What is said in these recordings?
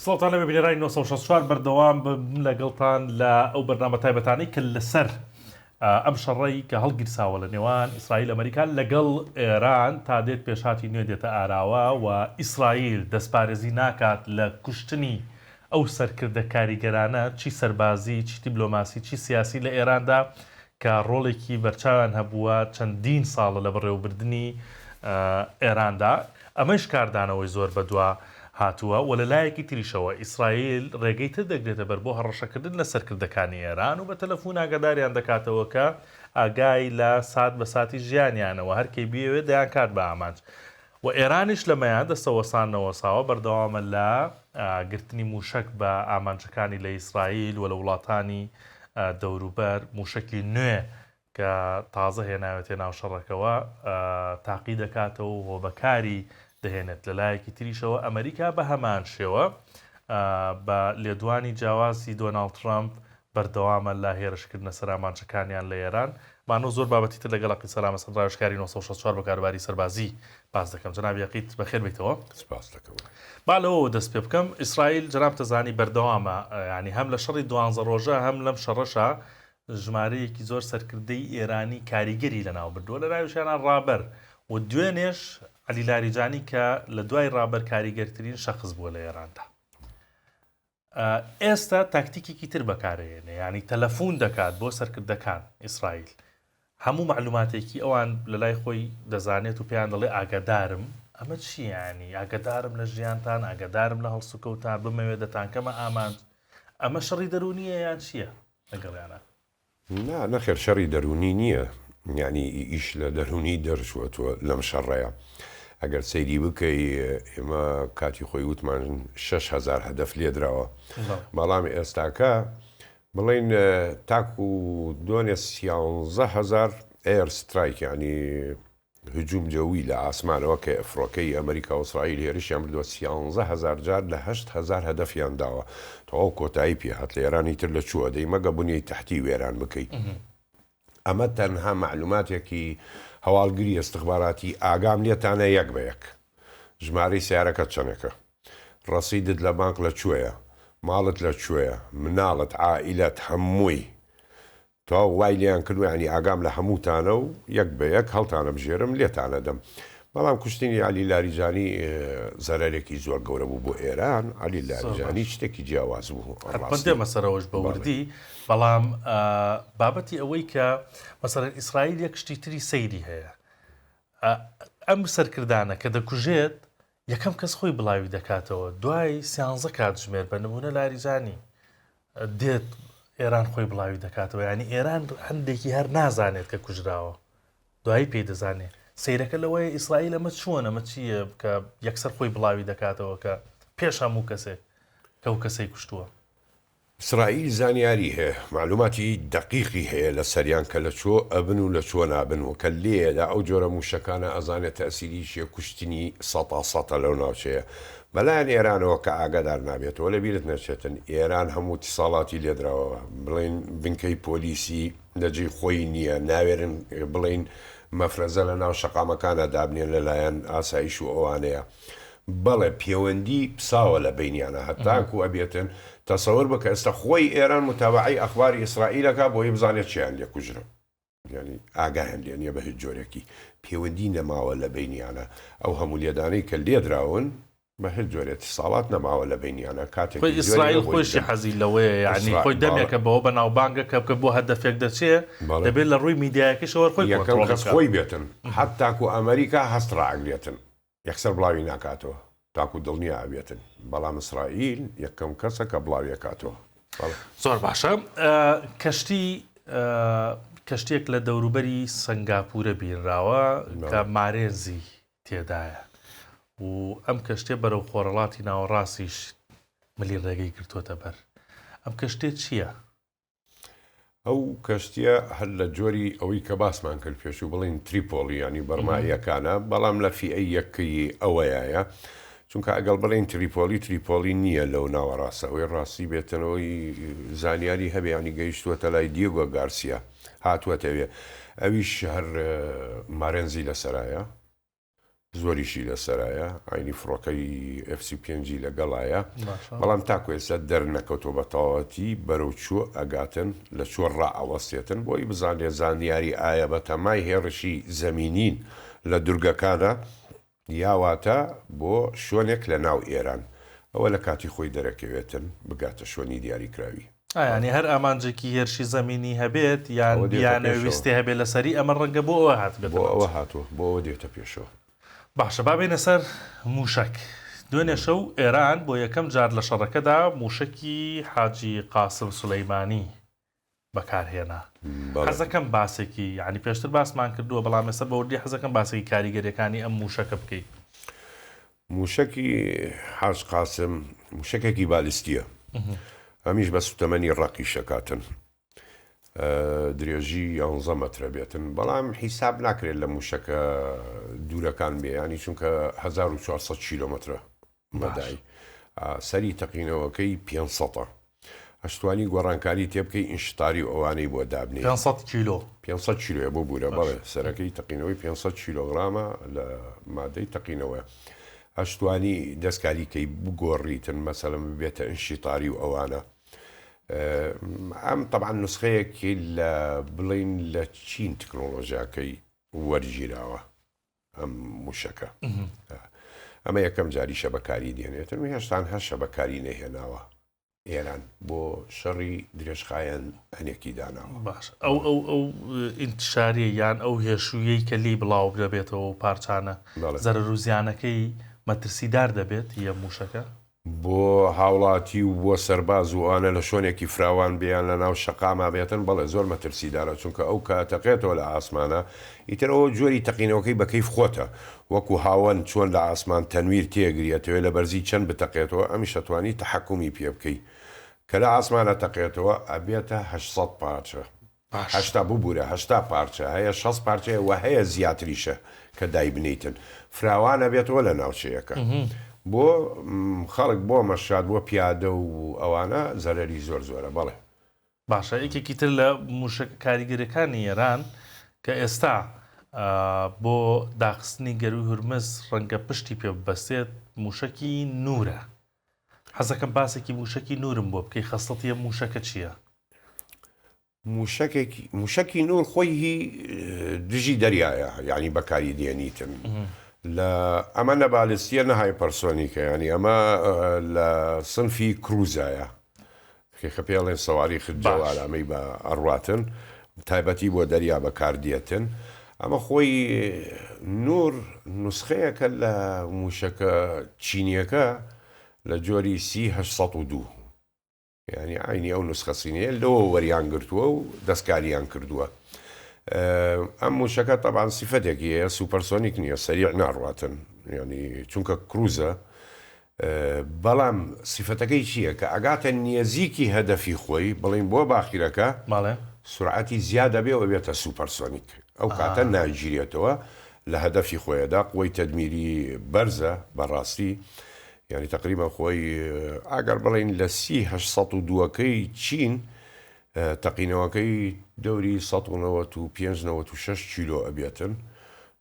سڵاوتان لەبێ بینەرانی 964 بەردەوام بم لەگەڵتان لە ئەو بەرنامە تایبەتانەی کە لەسەر ئەم شەڕەی کە هەڵگیرساوە لە نێوان ئیسرائیل ئەمریکا لەگەڵ ئێران تا دێت پێشهاتی نوێ دێتە ئاراوە و ئیسرائیل دەستپارێزی ناکات لە کوشتنی ئەو سەرکردە کاریگەرانە چی سەربازی چی دیبلۆماسی چی سیاسی لە ئێراندا کە ڕۆڵێکی بەرچاویان هەبووە چەندین ساڵە لە بەڕێوەبردنی ئێراندا، ئەمەیش کاردانەوەی زۆر بەدوا هاتووە و لە لایەکی تریشەوە ئیسرائیل ڕێگەی تر دەگرێتە بەر بۆ هەڕەشەکردن لە سەرکردەکانی ئێران و بە تەلەفون ئاگاداریان دەکاتەوە کە ئاگای لە سات بە ساتی ژیانیانە و هەرکەی بیەوێت دەیانکات بە ئامانج و ئێرانیش لەمەیان دەستەوەستان نەوەساوە بەردەوامە لە گرتنی مووشەک بە ئامانجەکانی لە ئیسرائیل و لە وڵاتانی دەوروبەر، مووشەکی نوێ کە تازە هێناوێتیە ناو شەڕەکەوە تاقی دەکاتەوە و بەکاری دەهێنێت. لە لایەکی تریشەوە ئەمریکا بە هەمان شێوە بە لێدوانی جیاوازی دۆناڵد ترەمپ بەردەوامە لە هێرشکردنە سەر ئامانجەکانیان لە ئێران. مانۆ زۆر بابەتی تر لەگەڵ عەقید سەلام ئەسعەد ڕاوێژکاری 964 بە کاروباری سەربازی باس دەکەم. جەنابی عەقید بەخێر بێیتەوە. سپاس دەکەم. با لەوەوە دەست پێ بکەم. ئیسرائیل جەنابت دەزانی بەردەوامە یانی هەم لە شەڕی دوانزە ڕۆژە هەم لەم شەڕەشا ژمارەیەکی زۆر سەرکردەی ئێرانی کاریگەری لەناو بردووە لە ناویشیانا ڕابەر و دوێنێش عەلی لاریجانی کە لە دوای ڕابەر کاریگەرترین شەخس بووە لە ئێراندا. ئێستا تاکتیکێکی تر بەکارەیەنێ یانی تەلەفون دەکات بۆ سەرکردەکان ئیسرائیل هەموو مەعلوماتێکی ئەوان لە لای خۆی دەزانێت و پێیان دەڵێ ئاگادارم ئەمە چی ینی ئاگادارم لە ژیانتان ئاگادارم لە هەڵسوکەوتان بمەوێت دەتانکەمە ئامانج ئەمە شەڕی دەروونیە یان چییە لەگەڵیانە؟ نا نەخێر شەڕی دەروونی نییە یانی ئیش لە دەروونی دەرچووە تۆ لەم شەڕەیە ئەگەر سەیری بکەی ئێمە کاتی خۆی وتمان 6هزار هەدەف لێدراوە بەڵام ئێستاکە بڵین تاکو دۆنێ 13000 air strike ینی هجوم جەوی لە ئاسمانەوە کە فڕۆکەی ئەمریکا و ئیسرائیل هێرشیان بردووە 13000 جار لە 8000 هەدەفیان داوە تەواو کۆتایی پێ هات لە ئێرانی تر لە چووە دەی مەگە بنیەی تەحتی وێران بکەی ئەمە تەنها مەعلوماتێکی هەواڵگری ئیستخباراتی ئاگام لێتانە یەک بە یەک ژمارەی سەیارەکەت چەنێکە ڕەسیدت لە بانق لە کوێیە ماڵت لە کوێیە مناڵت عائیلەت هەمووی تەواو وای لێیان کردوە یانی ئاگام لە هەمووتانە و یەک بە یەک هەڵتانەبژێرم لێتانەدەم بەڵام کوشتنی عەلی لاریجانی زەرەرێکی زۆر گەورە بوو بۆ ئێران عەلی زۆر لاریجانی باش شتێکی جیاواز بوو حەتمەن ڕاستی دێمە سەرەوەش بە بەڵێ وردی بەڵام بابەتی ئەوەی کە مەسەلەن ئیسرائیل یەک شتی تری سەیری هەیە ئەم سەرکردانە کە دەکوژێت یەکەم کەس خۆی بڵاوی دەکاتەوە دوای سیانزە کاتژمێر بە نمونە لاریجانی دێت ئێران خۆی بڵاوی دەکاتەوە ینی ئێران هەندێکی هەر نازانێت کە کوژراوە دوایی پێی دەزانێت سیرەکە لەوەیە ئیسرائیل ئەمە چۆن ئەمە چییە کە یەکسەر خۆی بڵاوی دەکاتەوە کە پێش هەموو کەسێک کە و کەسەی کوشتووە. ئیسرائیل زانیاری هەیە، مەعلوماتی دەقیقی هەیە لە سەریان کە لە چۆ ئەبن و لە چۆ نابن و کە لێیەدا ئەو جۆرە موشەکانە ئەزانێ تەئسیری چیە کوشتنی سەتا سەتە لەو ناوچەیە بەلایەن ئێرانەوە کە ئاگادار نابێتەوە لە بیرت نەچێتن ئێران هەموو ئیتیساڵاتی لێدراوە بڵێین بنکەی پۆلیسی لە جێی خۆی نیە ناوێرن بڵێین مەفرەزە لە ناو شەقامەکانا دابنێن لە لایەن ئاسایش و ئەوانەیە بەڵێ پێوەندی پساوە لە بەینیانا هەتاکو ئەبێتن تەسەور بکە ئێستا خۆی ئێران متابەعەی ئەخباری ئیسرائیل ئەکا بۆی بزانێت چیان لێ کوژرا یانی ئاگایان لێ نیە بە هیچ جۆرێکی پێوەندی نەماوە لە بەینیانا ئەو هەموو لێدانەی کە لێدراون بە هیچ جۆرێ اتصالات نەماوە لە بەینیانا خۆی کاتێکیش ئیسرائیل جۆرێ بۆی خۆیشی بدەن حەزی لەوەیە یانی ئیسرا خۆی بەڵێ دەمێکە بەوە بەناوبانگە کە کە بۆ هەدەفێک دەچێ بەڵێ دەبێت لە ڕووی میدیایەکەشەوە خۆی یەکەم کۆنتڕۆڵی کەس بکات. خۆی بێتن هەتاکو ئەمریکا هەست ڕائەگرێتن یەکسەر بڵاوی ناکاتەوە تاکو دڵنیا ئەبێتن بەڵام ئیسرائیل یەکەم کەسە کە بڵاوی ئەکاتەوە بەڵێ. زۆر باشە کەشتی کەشتیەک لە دەوروبەری سەنگاپورە بینراوە کە بەڵێ. مارێنزی تێدایە و ئەم کەشتیە بەرەو خۆرەڵاتی ناوەڕاستیش ملی ڕێگەی گرتووەتە بەر ئەم کەشتیە چییە؟ ئەو کەشتیە هەر لە جۆری ئەوەی کە باسمان کرد پێشوو بڵین تریپۆڵی ینی بەرماییەکانە بەڵام لە فیئەی یەکەی ئەوەیە چونکە ئەگەڵ بڵین تریپۆلی تریپۆلی نییە لەو ناوەڕاستە ئەوەی ڕاستی بێتنەوەی زانیاری هەبێ ینی گەیشتووەتە لای دیێگۆ گارسیا هاتووەتەوێ ئەویش هەر مارێنزی لەسەرایە. زۆریشی لەسەرایە، عەینی فڕۆکەی ئێف 35 ی لەگەڵایە، بەڵام تاکو ئێستا دەرنەکەوتووە بە تەواوەتی بەرەو کوێ ئەگاتن، لە کوێ ڕائەوەستێتن، بۆی بزانرێت زانیاری ئایا بەتەمای هێڕشی زەمینین لە دورگەکانە یا واتە بۆ شوێنێک لە ناو ئێران، ئەوە لە کاتی خۆی دەرەکەوێتن بگاتە شوێنی دیاریکراوی. ئایا هەر ئامانجێکی هێرشی زەمینی هەبێت یان ئەوە دێتە بیانەوێ پێشەوە. ویستێ هەبێت لەسەری ئەمە ڕەنگە بۆ ئەوە هاتبێتە بۆ ئەوە ناوچە. هاتووە، بۆ ئەوە دێتە پێشەوە. باشە با بێینە سەر مووشەک. دوێنێ شەو ئێران بۆ یەکەم جار لە شەڕەکەدا مووشەکی حاجی قاسم سولەیمانی بەکارهێنا. بەڵێ. حەزەکەم باسێکی یانی پێشتر باسمان کردووە بەڵام ئێستا بە وردی حەزەکەم باسێکی کاریگەریەکانی ئەم مووشەکە بکەی. مووشەکی حاج قاسم مووشەکێکی بالیستییە، ئەمیش بە سوتەمەنی ڕەق ئیش ئەکاتن، درێژی یانزە مەترە بێتن، بەڵام حیساب ناکرێت لە مووشەکە دوورەکان بێ، یانی چونکە 1400 کیلۆمەترە مەدای، سەری تەقینەوەکەی پێنج سەتە. ئەشتوانی گۆڕانکاری تێبکەی ئینشتاری و ئەوانەی بۆ دابنێی. 500 کیلۆ. 500 کیلۆیە ببورە بەڵێ سەرەکەی تەقینەوەی 500 کیلۆغرامە لە مادەی تەقینەوەیە. ئەشتوانی دەستکاری کەی بگۆڕیتن مەسەلەن ببێتە ئینشیتاری و ئەوانە. ئەم تەبعەن نوسخەیەکی لە بڵێین لە چین تکنۆڵۆژیاکەی وەرگیراوە. ئەم موشەکە ئەمە یەکەم جاریشە بەکاری دێنێتن و هێشتان هەشە بەکاری نەهێناوە ئێران بۆ شەڕی درێژخایەن هەنێکی داناوە. باش ئەو ئەو ئەو ئینتشاریە یان ئەو هێشوویەی کە لێی بڵاو دەبێتەوە و پارچانە زەرەر و زیانەکەی مەترسیدار دەبێت یە موشەکە؟ بۆ هاوڵاتی و بۆ سەرباز و ئەوانە لە شۆنێکی فراوان بێ یان لە ناو شەقاما بێتن بەڵێ زۆر مەترسیدارە چونکە ئەو کە ئەتەقێتەوە لە ئاسمانا ئیتر ئەوە جۆری تەقینەوەکەی بە کەیف خۆتە وەکو هاوەن چۆن لە ئاسمان تەنویر تێگری ئەتەوێ لە بەرزی چەند بتەقێتەوە ئەمیش ئەتوانی تەحەکومی پێ بکەی کە لە ئاسمان ئەتەقێتەوە ئەبێتە 800 پارچە باش. 80 ببورە 80 پارچە هەیە 60 پارچەیە وە هەیە زیاتریشە کە دایبنیتن فراوان ئەبێتەوە لە ناوچەیەکە بۆ خەڵک بۆ مەشات بۆ پیادە و ئەوانە زەرەری زۆر زۆرە بەڵێ. باشە یەکێکی تر لە موشەکە کاریگەرەکانی ئێران کە ئێستا بۆ داخستنی گەروی هورمز ڕەنگە پشتی پێ ببەستێت موشەکی نورە حەزەکەم باسێکی موشەکی نورم بۆ بکەی خەسڵەتی ئەم موشەکە چییە؟ موشەکێکی موشەکی نور خۆی هی دژی دەریایە یعنی بەکاری دێنیتن لە ئەمە نە بالستیە نە هایپەرسۆنیکە ینی ئەمە لە سنفی کروزایە کە پێڵێن سەواری خجەوارامەی بە ئەڕاتن تایبەتی بۆ دەریا بەکاردێتن ئەمە خۆی نور نسخەیەکە لە موشەکە چینیەکە لە جۆری سی 1902 یانی عەینی ئەو نوسخە سینەیە لەوە وەریان گرتووە و دەستکاریان کردووە. ئەم موشەکە تەبان سیفەتێکی هەیە supersonic نییە سەریع ناڕواتن ینی چونکە کروزە بەڵام سیفەتەکەی چییە کە ئەگاتە نێزیکی هەدەفی خۆی بڵین بۆ باخیرەکە سرعەتی زیادە بێ و بێتە supersonic ئەو کاتە ناگیرێتەوە لە هەدەفی خۆیدا قوەی تەدمیری بەرزە بەڕاستی یانی تەقریبەن خۆی ئەگەر بڵێین لە سی 802ەکەی چین تەقینەوەکەی دەوری 195 96 کیلۆ ئەبێتن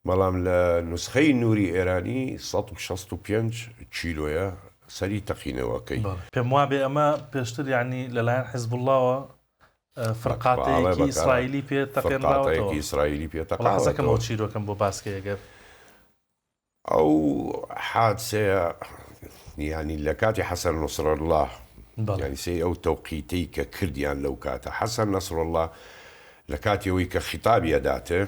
بەڵام لە نوسخەی نوری ئێرانی 165 کیلۆیە سەری تەقینەوەکەی. پێم وابێ ئەمە پێشتر یانی لەلایەن حزبوڵڵاوە فرقاتەیەکی ئیسرائیلی پێ تەقێنراوەتەوە. ئیسرائیلی پێ وەڵا حەزەکەم تەقاوەتەوە. ئەو چیرۆکەم بۆ باسکەی ئەگەر. ئەو حادسەیە یانی لە کاتی حەسەن نوسرەڵڵا یانی سەیر ئەو تەوقیتەی کە کردیان لەو کاتە حەسەن نەسرەڵڵا لە کاتی ئەوەی کە خیتابی ئەداتێ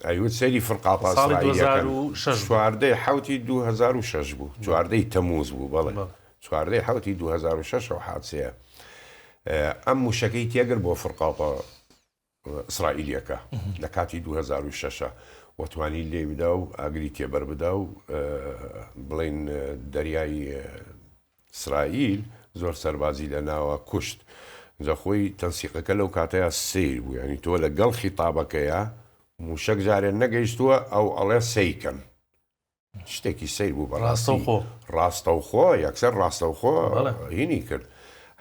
ئەیوت سەیری فرقاطە ساڵی ئیسرائیلیەکەن 2006 بوو. چواردەی حەوتی 2006 بوو چواردەی تەمووز بوو بەڵێ چواردەی حەوتی 2006 ئەو حادسەیە ئەم موشەکەی تێگر بۆ فرقاطە ئیسرائیلیەکە لە کاتی 2006 و توانی لێی بدا و ئاگری تێبەر بدا و بڵین دەریای ئیسرائیل زۆر سەربازی لە ناوە کوشت جا خۆی تەنسیقەکە لەو کاتەیە سیر بوو ینی تۆ لە گەڵ خیتابەکەیە موشەک جارێ نەگەیشتووە ئەو ئەڵێ سەیکەن شتێکی سەیر بوو بەڕاستی ڕاستەوخۆ. ڕاستەوخۆ یەکسەر ڕاستەوخۆ بەڵێ. هینی کرد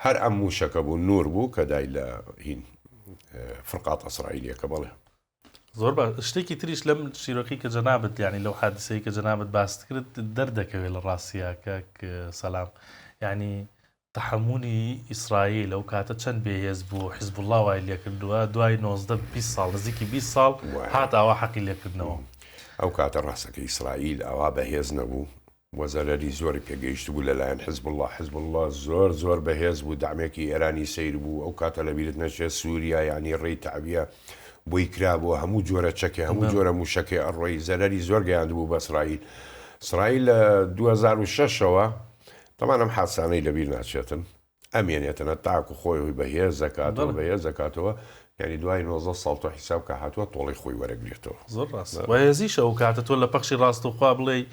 هەر ئەم موشەکە بوو نور بوو کە دای لە هین فرقات ئەسرائیلیەکە بەڵێ. زۆر باش شتێکی تریش لەم چیرۆکەی کە جەنابت یانی لەو حادیسەی کە جەنابت باست کرد دەردەکەوێت لە ڕاستیا کاک سەلام یانی تەحەمولی ئیسرائیل ئەو کاتە چەند بێهێز بوو حیزبوڵڵا وای لێکردووە دوای 19 20 ساڵ نزیکی 20 ساڵ هات ئاوا حەقی لێکردنەوە. ئەو کاتە ڕاستە کە ئیسرائیل ئاوا بەهێز نەبوو و زەرەری زۆری پێگەیشتبوو لەلایەن حزبوڵڵا، حزبوڵڵا زۆر زۆر بەهێز بوو، دەعمێکی ئێرانی سەیر بوو، ئەو کاتە لەبیرت نەچێت سووریا یانی ڕێی تەعبیە بۆی کرابووە، هەموو جۆرە چەکێ هەموو جۆرە مووشەکێ ئەڕۆی، زەرەری زۆر گەیاندبوو بە ئیسرائیل. ئیسرائیل لە 2006 ەوە تەبعەن ئەم حادسانەی لەبیر ناچێتن، ئەمێنێتن تاکو خۆی هۆی بەهێز دەکاتەوە بەهێز دەکاتەوە یعنی دوای 19 ساڵ تۆ حیساب کە هاتووە تۆڵەی خۆی وەرەگرێتەوە. زۆر ڕاستە بەهێزیشە ئەو کاتە تۆ لە پەخشی ڕاستەوخوا بڵێی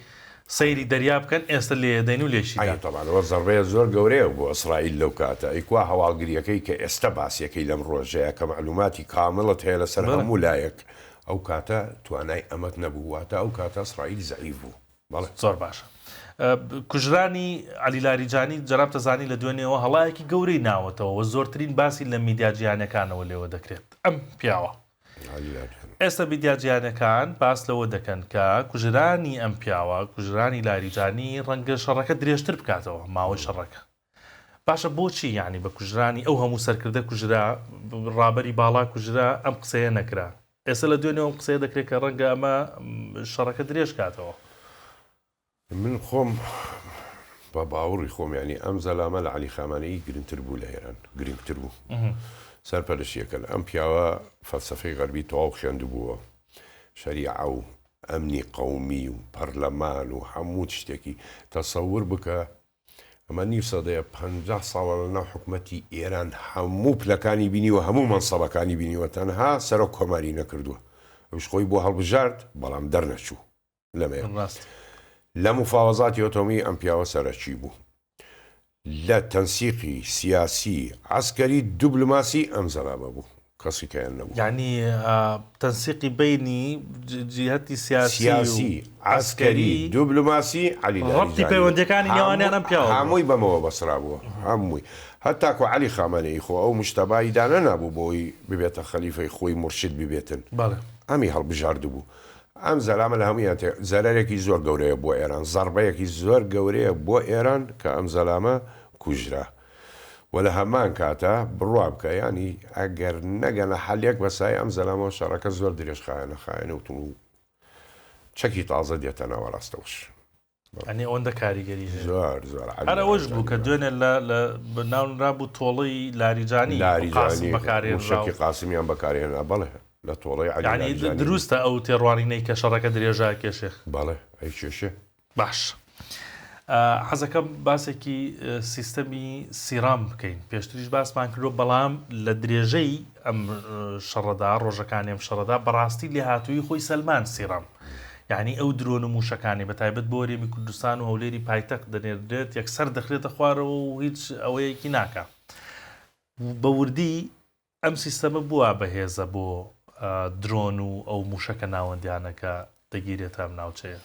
سەیری دەریا بکەن ئێستا لێیەدەین و لێشی ئەی دان. تەبعەن ئەوە زەڕبەیە زۆر گەورەیە بۆ ئیسرائیل لەو کاتە ئەی کوا هەواڵگریەکەی کە ئێستا باسیەکەی لەم ڕۆژەیە کە مەعلوماتی کامڵت هەیە لەسەر بەڵێ. هەموو لایەک ئەو کاتە توانای ئەمەت نەبوو واتە ئەو کاتە ئیسرائیل زەعیف بوو. بەڵێ. زۆر باشە. کوژرانی عەلی لاریجانی جەنابتە زانی لە دوێنێوە هەڵایەکی گەورەی ناوەتەوە و زۆرترین باسی لە میدیا جیهانیەکانەوە لێوە دەکرێت. ئەم پیاوە. ئێستا میدیا جیهانیەکان باس لەوە دەکەن کە کوژرانی ئەم پیاوە، کوژرانی لاریجانی ڕەنگە شەڕەکە درێژتر بکاتەوە، ماوەی شەڕەکە. باشە بۆچی یانی بە کوژرانی ئەو هەموو سەرکردە کوژرا، ڕابەری باڵا کوژرا ئەم قسەیە نەکرا؟ ئێستا لە دوێنێوە ئەم قسەیە دەکرێت کە ڕەنگە ئەمە شەڕەکە درێژ کاتەوە. من خۆم بە باوڕی خۆم یانی ئەم زەلامە لە عەلی خامانەیی گرنگتر بوو لە ئێران گرنگتر بوو سەرپەرشتیەکەن ئەم پیاوە فەلسەفەی غەربی تەواو خوێندبووە شەریعە و ئەمنی قەومی و پەرلەمان و هەموو شتێکی تەسەور بکە ئەمە نیو سەدەیە 50 ساڵە لە ناو حکومەتی ئێران هەموو پلەکانی بینیوە هەموو مەنسەبەکانی بینیوە تەنها سەرۆک کۆماری نەکردووە ئەوش خۆی بۆ هەڵبژارد بەڵام دەرنەچوو لەمەیە ڕاست. لە مفاوەزاتی ئۆتۆمی ئەم پیاوە سەرەکی بوو لە تەنسیقی سیاسی عەسکەری دوبلماسی ئەم زەلامە بوو کەسی کەیان نەبوو. یانی تەنسیقی بەینی جیهەتی سیاسی و سیاسی، عەسکەری، عەسکەری دوبلماسی عەلی ڕەبتی لاریجانی پەیوەندیەکانی نێوانیان هەموو ئەم پیاوە بووە. هەمووی بەمەوە بەسرابووە هەمووی هەتاکو عەلی خامەنەیی خۆ ئەو مشتەبای دانەنابوو بۆی ببێتە خەلیفەی خۆی مورشید ببێتن بەڵێ. ئەمی هەڵبژاردبوو ئەم زەلامە لە هەموویان تێ زەرەرێکی زۆر گەورەیە بۆ ئێران زەڕبەیەکی زۆر گەورەیە بۆ ئێران کە ئەم زەلامە کوژرا و لە هەمان کاتا بڕوا بکە یانی ئەگەر نەگەنە حەلێک بە سایەی ئەم زەلامەوە شەڕەکە زۆر درێژخایەنە خایەنە وتم و چەکی تازە دێتە ناوەڕاستەوەش. یانی ئەوەندە کاریگەری هەیە. زۆر زۆر عەلی هەر ئەوەش بوو لاریجانی کە بە. دوێنێ لە لە ناونرابوو تۆڵەی لاریجانی قاسم لاریجانی بەکارهێنرا موشەکی و. قاسمیان بەکارهێنا بەڵێ لە تۆڵەی عەلی یانی لاریجانی بوو. دروستە ئەو تێڕوانینەی کە شەڕەکە درێژە ئەکێشێ؟ بەڵێ ئەیکێشێ. باش حەزەکەم باسێکی سیستەمی سیرام بکەین پێشتریش باسمان کردو بەڵام لە درێژەی ئەم شەڕەدا ڕۆژەکانی ئەم شەڕەدا بەڕاستی لێهاتووی خۆی سەلمان سیرام یعنی ئەو درۆن و موشەکانی بە تایبەت بۆ هەرێمی کوردستان و هەولێری پایتەخت دەنێردرێت یەکسەر دەخرێتە خوارەوە و هیچ ئەوەیەکی ناکا بە وردی ئەم سیستەمە بووە بەهێزە بۆ درۆن و ئەو مووشەکە ناوەندیانە کە دەگیرێتە ئەم ناوچەیە؟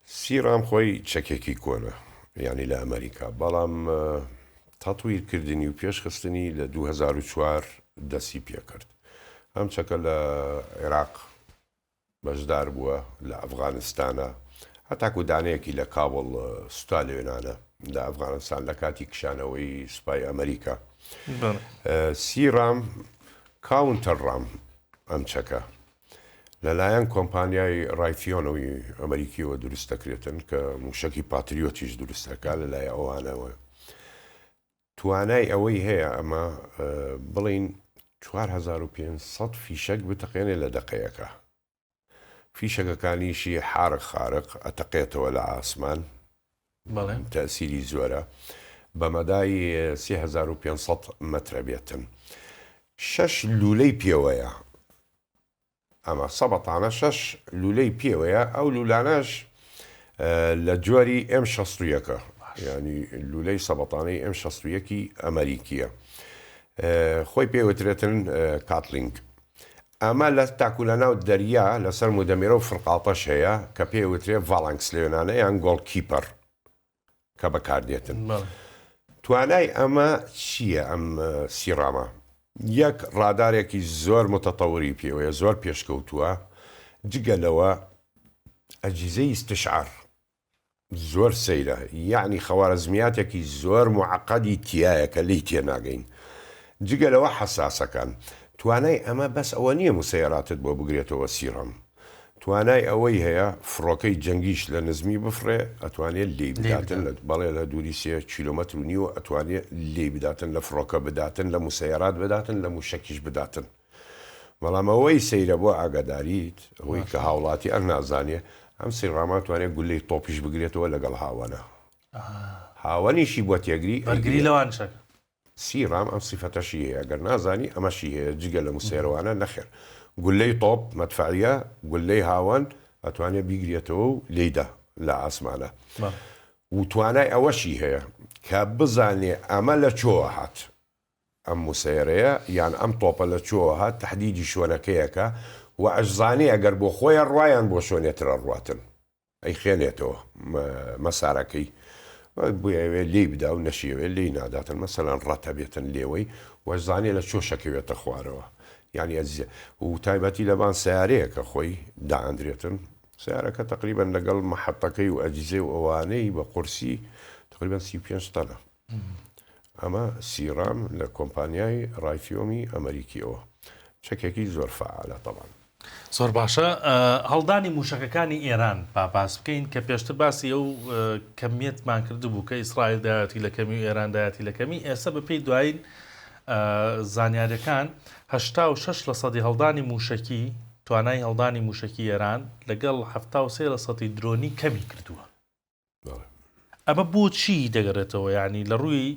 سیرام خۆی چەکێکی کۆنە یانی لە ئەمەریکا بەڵام تەتویر کردنی و پێشخستنی لە 2004 دەستی پێکرد ئەم چەکە لە عێراق بەشدار بووە لە ئەفغانستانە هەتاکو دانەیەکی لە کابڵ سوتا لێنانە لە ئەفغانستان لە کاتی کشانەوەی سوپای ئەمریکا. سی ڕام کاونتەر ڕام ئەم چەکە لەلایەن کۆمپانیای ڕایتیۆنەوەی ئەمریکیەوە دروست دەکرێتن کە موشەکی پاتریۆتیش دروست دەکات لەلای ئەوانەوە توانای ئەوەی هەیە ئەمە بڵین 4500 فیشەک بتەقێنێ لە دەقەیەکە فیشەکەکانیشی حارق خارق ئەتەقێتەوە لە ئاسمان تەئسیری زۆرە بە مەدای 3500 مەترە بێتن شەش لوولەی پێوەیە ئەمە سەبەتانە شەش لوولەی پێوەیە ئەو لوولانەش لە جۆری ئێم 61 ینی لوولەی سەبەتانەی ئێم 61 ئەمریکیە خۆی پێوترێتن کاتلینگ ئەمە لە تاکو لە ناو دەریا لەسەر مودەمیرە و فرقاڵتەش هەیە کە پێی وترێ ڤالانکس لێنانە یان گۆڵ کیپەر کە بەکاردێتن. توانای ئەمە چییە ئەم سیڕامە؟ یەک ڕادارێکی زۆر متطوری پێوەیە زۆر پێشکەوتووە جگە لەوە ئەجیزەی استشعار زۆر سەیرە یەعنی خەوارزمیاتێکی زۆر موعەقەدی تیایە کە لێی تێناگەین جگە لەوە حەساسەکان توانای ئەمە بەس ئەوە نییە موسەیەراتت بۆ بگرێتەوە سیڕەم توانای ئەوەی هەیە فڕۆکەی جەنگیش لە نزمی بفڕێ ئەتوانێ لێی بداتن لە بەڵێ لە دووری سێ کیلۆمەتر و نیوە ئەتوانێ لێی بداتن لە فڕۆکە بداتن لە موسەیەرات بداتن لە موشەکیش بداتن بەڵام ئەوەی سەیرە بۆ ئاگاداریت ئەوەی کە هاوڵاتیان نازانێ ئەم سیڕاما توانێت گولەی تۆپیش بگرێتەوە لەگەڵ هاوەنە هاوەنیشی بۆ تێگری بەرگری لەوان چەک سیڕام ئەم سیفەتەشی هەیە گەر نازانی ئەمەشی هەیە جگە لە مسێرەوانە نەخێر گولەی تۆپ مەدفەعیە گولەی هاوەن ئەتوانێت بیگرێتەوە و لێیدا لە ئاسمانە و توانای ئەوەشی هەیە کە بزانێ ئەمە لە چۆوە هات ئەم موسەیەرەیە یان ئەم تۆپە لە کوێوە هات تەحدیدی شوێنەکەیەکە و ئەشزانێ ئەگەر بۆ خۆی ئەڕوا یان بۆ شوێنێ تر ئەڕواتن ئەیخوێنێتەوە مەسارەکەی بۆیەوێ لێی بدا و نەشیەوێ لێی ناداتن مەسەلەن ڕەتە بێتن لێوەی و ئەشزانێ لە کوێ شەکەوێتە خوارەوە یانی ئەزیزە و تایبەتی لەبان سەیارەیە کە خۆی دائەندرێتن سەیارەکە تەقریبەن لەگەڵ مەحەتەکەی و ئەجیزەی و ئەوانەی بە قورسی تەقریبەن 35 تەنە ئەمە سیڕام لە کۆمپانیای ڕایفیۆمی ئەمەریکیەوە چەکێکی زۆر فەعالە تەبعەن. زۆر باشە هەڵدانی موشەکەکانی ئێران با باس بکەین کە پێشتر باسی ئەو کەمیەتمان کردبوو کە ئیسرائیل دایەتی لە کەمی و ئێران دایەتی لە کەمی ئێستا بە پێی دوایین زانیاریەکان 86 لە سەدی هەڵدانی موشەکی توانای هەڵدانی موشەکی ئێران لەگەڵ 73 لە سەدی درۆنی کەمی کردووە. ئەمە بۆچی دەگەڕێتەوە یانی لە ڕووی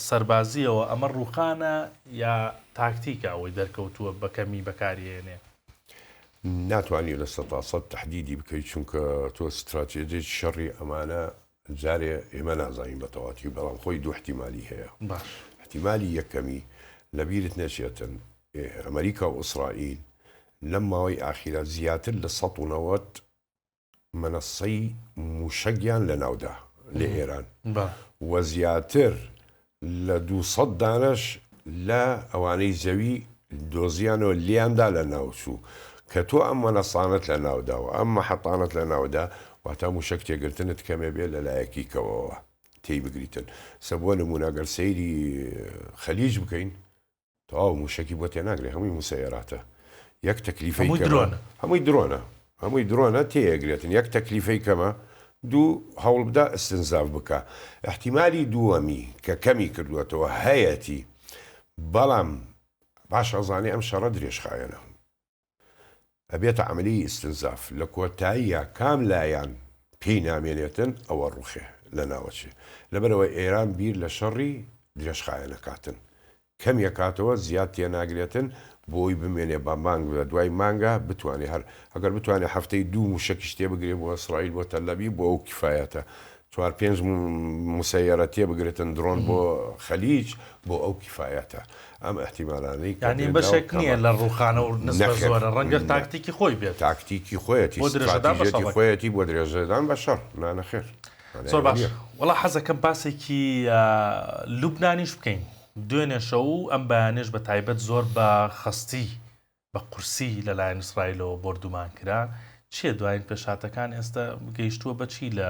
سەربازیەوە ئەمە ڕووخانە یا تاکتیکە ئەوەی دەرکەوتووە بە کەمی بەکاریێنێ؟ ناتوانانی لە سەتا سەد تهدیدی بکەیت چونکە تۆ ستراتێجی شەڕی ئەمانە جارێ ئێمە نازانین بە تەواتی بەڵام خۆی دوو احتیمالی هەیە باش احتیمالی یەکەمی لەبیرت نەچێتن ئەمریکا و ئیسرائیل لەم ماوەی ئاخیرە زیاتر لە 190 مەنەسەی موشەکیان لەناودا لە ئێران و زیاتر لە 200 دانەش لە ئەوانەی زەوی دۆزیانەوە لیاندا لە ناوچوو کە تۆ ئەم مەنەسانت لە ناودا و ئەم مەحەتانت لە ناودا واتا موشەک تێگرتنت کەمێ بێ لە لایەکی کەوەوە تێی بگریتن سە بۆ نمونە گەر سەیری خەلیج بکەین تەواو موشەکی بۆ تێناگرێ هەمووی موسەیەراتە یەک تەکلیفەی هەمووی درۆنە هەمووی درۆنە هەمووی درۆنە تێیەگرێتن یەک تەکلیفەی کەمە دوو هەوڵبدا استنزاف بکە احتیمالی دووەمی کە کەمی کردووەتەوە هەیەتی بەڵام باش ئەزانێ ئەم شەڕە درێژخایەنە ئەبێتە عەمەلیەی ئیستنزاف، لە کۆتاییا کام لایان پێی نامێنێتن ئەوە ڕوخێ لەناوەچێ. لەبەرئەوە ئێران بیر لە شەڕی درێژخایەن ئەکاتن. کەمی ئەکاتەوە زیاد تێناگرێتن بۆی بمێنێ بە مانگ بە دوای مانگا بتوانێ هەر ئەگەر بتوانێ هەفتەی دوو موشەکیش تێبگرێ بۆ ئیسرائیل بۆ تەلئەبیب بۆ ئەو کیفایەتە. چوار پێنج مسەیەرە تێبگرێتن درۆن بۆ خەلیج بۆ ئەو کیفایەتە ئەم ئیحتیمالانەی کە یانی بەشێک نییە لە ڕووخانە و نسبە زۆرە ڕەنگە تاکتیکی خۆی بێت تاکتیکی خۆیەتی بۆ درێژەدان بە ستراتیژیەتی شەڕەکە. خۆیەتی بۆ درێژەدان بە شەڕ نا نەخێر مانای زۆر ئەوە باش نییە. وەڵا حەزەکەم باسێکی لوبنانیش بکەین دوێنێ شەو و ئەم بەیانیش بە تایبەت زۆر بە خەستی بە قورسی لەلایەن ئیسرائیلەوە بۆردومان کرا، چییە دوایین پێشهاتەکان ئێستا گەیشتووە بە چی لە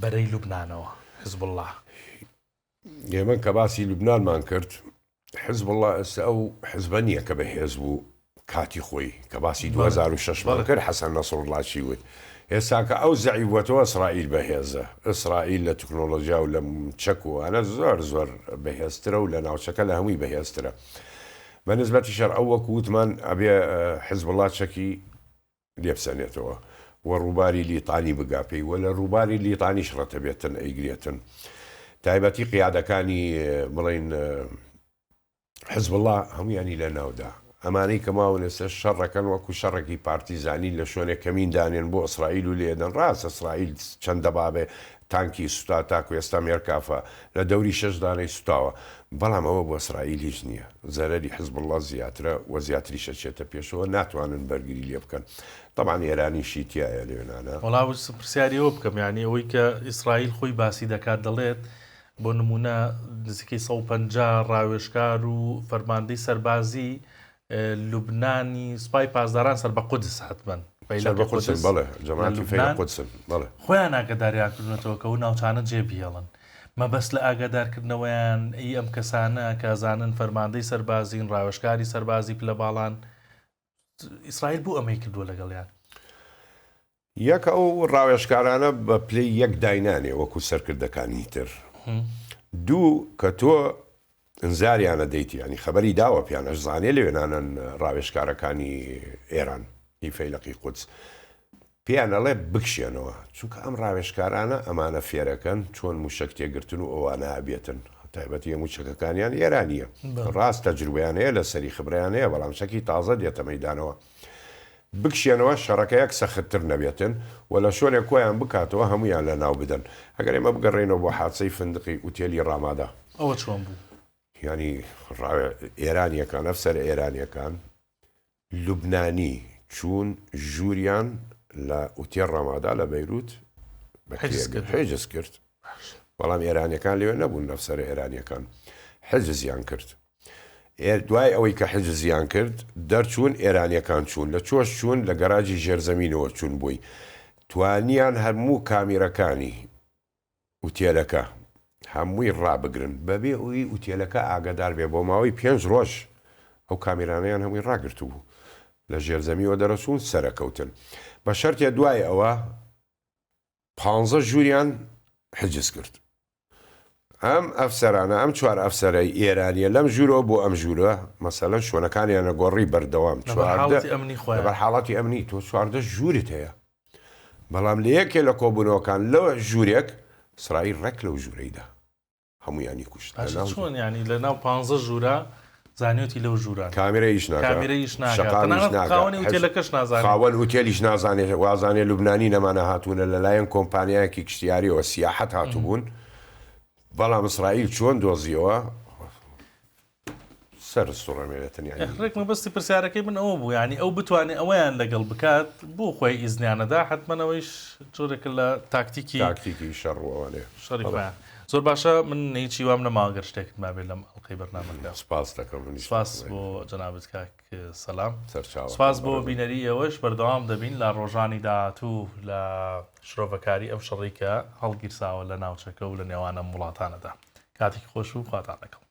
بەرەی لوبنانەوە حزبوڵڵا؟ ئێمە کە باسی لوبنانمان کرد حزبوڵڵا ئێستا ئەو حزبە نییە کە بەهێز بوو کاتی خۆی کە باسی 2006 مان کرد حەسەن نەسروڵڵا چی وت ئێستا کە ئەو زەعیف بووەتەوە ئیسرائیل بەهێزە ئیسرائیل لە تکنۆلۆژیا و لە چەک و ئەوانە زۆر زۆر بەهێزترە و لە ناوچەکە لە هەمووی بەهێزترە بە نسبەتی شەر ئەو وەکو وتمان ئەبێ حزبوڵا چەکی لێ بسەنێتەوە و ڕووباری لیتانی بگا پێی و لە ڕووباری لیتانیش ڕەتەبێتن ئەیگرێتن تایبەتی قیادەکانی بڵین حزبوڵا هەمویانی لە ناودا ئەمانەی کە ماون ئێستا شەڕەکەن وەکو شەڕێکی پارتیزانی لە شوێنێک کەمین دانێن بۆ ئیسرائیل و لێدەن ڕاستە ئیسرائیل چەند دەبابێ تانکی سوتا تاکو ئێستا مێرکافە لە دەوری شەش دانەی سوتاوە بەڵام ئەوە بۆ ئیسرائیل هیچ نییە زەرەری حزبوڵڵا زیاترە و زیاتریش ئەچێتە پێشەوە ناتوانن بەرگری لێ بکەن تەبعەن ئێرانیشی تیایە لێنانە. وەڵا ویستم پرسیاری ئەوە بکەم یانی ئەوەی کە ئیسرائیل خۆی باسی دەکات دەڵێت. بۆ نموونە نزیکەی 150 ڕاوێژکار و فەرماندەی سەربازی لوبنانی سوپای پاسداران سەر بە قودس حتمەن سەر بە قودسن بەڵێ جەماعەتی فەیلەق قودسن بەڵێ. خۆیان ئاگاداریان کردوونەتەوە کە ئەو ناوچانە جێ بهێڵن. مەبەست لە ئاگادارکردنەوەیان ئی ئەم کەسانە کە ئەزانن فەرماندەی سەربازین، ڕاوێژکاری سەربازی پلە باڵان، ئیسرائیل بۆ ئەمەی کردووە لەگەڵیان؟ یەک ئەو ڕاوێژکارانە بە پلەی یەک داینانێ وەکو سەرکردەکانی تر. دوو کە تۆ ئنزاریان ئەدەیت یانی خەبەری داوە پیان ئەشزانێ لەوێ نانەن ڕاوێژکارەکانی ئێران هی فەیلەقی قودس پێیان ئەڵێ بکشێنەوە چونکە ئەم ڕاوێژکارانە ئەمانە فێرەکەن چۆن موشەک تێگرتن و ئەوانە ئەبێتن تایبەتی هەموو چەکەکانیان ئێرانیە ڕاست تەجروبەیان هەیە لەسەری خبرەیان هەیە بەڵام چەکی تازە دێتە مەیدانەوە بکشێنەوە شەڕەکە یەک سەختتر نەبێتن و لە شۆنێک کۆیان بکاتەوە هەموویان لە ناو بدەن ئەگەر ئێمە بگەڕێینەوە بۆ حادسەی فندقی ئوتێلی ڕامادا. ئەوە چۆن بوو؟ یانی ڕاوێ ئێرانیەکان ئەفسەرە ئێرانیەکان لوبنانی چوون ژووریان لە ئوتێل ڕامادا لە بەیروت بە کرێ حجز کرد. حجز کرد بەڵام ئێرانیەکان لەوێ نەبوون ئەفسەرە ئێرانیەکان حجزیان کرد. دوای ئەوەی کە حجزیان کرد دەرچوون ئێرانیەکان چوون لە چۆش چوون لە گەراجی ژێرزەمینەوە چوون بۆی توانیان هەموو کامیرەکانی ئوتێلەکە هەمووی ڕابگرن بەبێ ئەوی ئوتێلەکە ئاگادار بێ بۆ ماوەی پێنج ڕۆژ ئەو کامیرانەیان هەمووی ڕاگرتبوو لە ژێرزەمیەوە دەرەچوون سەرەکەوتن بە شەرتێ دوای ئەوە پانزە ژووریان حجز کرد ئەم ئەفسەرانە، ئەم چوار ئەفسەرەی ئێرانییە لەم ژوورەوە بۆ ئەم ژوورە، مەسەلەن شوێنەکانیان ئەگۆڕی بەردەوام، لەبەر 14 حاڵەتی ئەمنی خۆیان. لەبەر حاڵەتی ئەمنی، تۆ 14 ژوورت هەیە، بەڵام لە یەکێ لە کۆبوونەوەکان لە ژوورێک، ئیسرائیل ڕێک لەو ژوورەی دا هەموویانی کوشت. باشە لەناو چۆن یانی لەناو پانزە ژوورە زانیوتی لەو ژووران. کامێرە ئیش ناکا، کامێرە ئیش ناکا، شەقام ئیش تەنانەت ناکا، خاوەنی حەز ئوتێلەکەش نازانێ. خاوەن ئوتێلیش نازانێ، وازانێ لوبنانی نەمانە هاتوونە لەلایەن کۆمپانیایەکی کشتیاریەوە سیاحەت هاتووبوون، بەڵام ئیسرائیل چۆن دۆزیەوە سەر سوڕێنێتن یانی. ڕێک مەبەستی پرسیارەکەی من ئەوە بوو یانی ئەو بتوانێ ئەوەیان لەگەڵ بکات بۆ خۆی ئیزنیان نەدا حەتمەن ئەوەیش جۆرێکە لە تاکتیکی تاکتیکی شەڕ و ئەوانەیە. شەڕی بەڵێ. خۆیان. زۆر باشە من هیچی وام نەماوە گەر شتێکت مابێت لەم ئەڵقەی بەرنامەکە. سپاس دەکەم منیش سپاس بۆ جەنابت کاک سەلام. سەرچاوەکەم سپاس بۆ بەڕێزم. بینەری ئێوەش بەردەوام دەبین لە ڕۆژانی داهاتوو لە شرۆڤەکاری ئەم شەڕەی کە هەڵگیرساوە لە ناوچەکە و لە نێوان ئەم وڵاتانەدا. کاتێکی خۆش و خواتان لەگەڵ.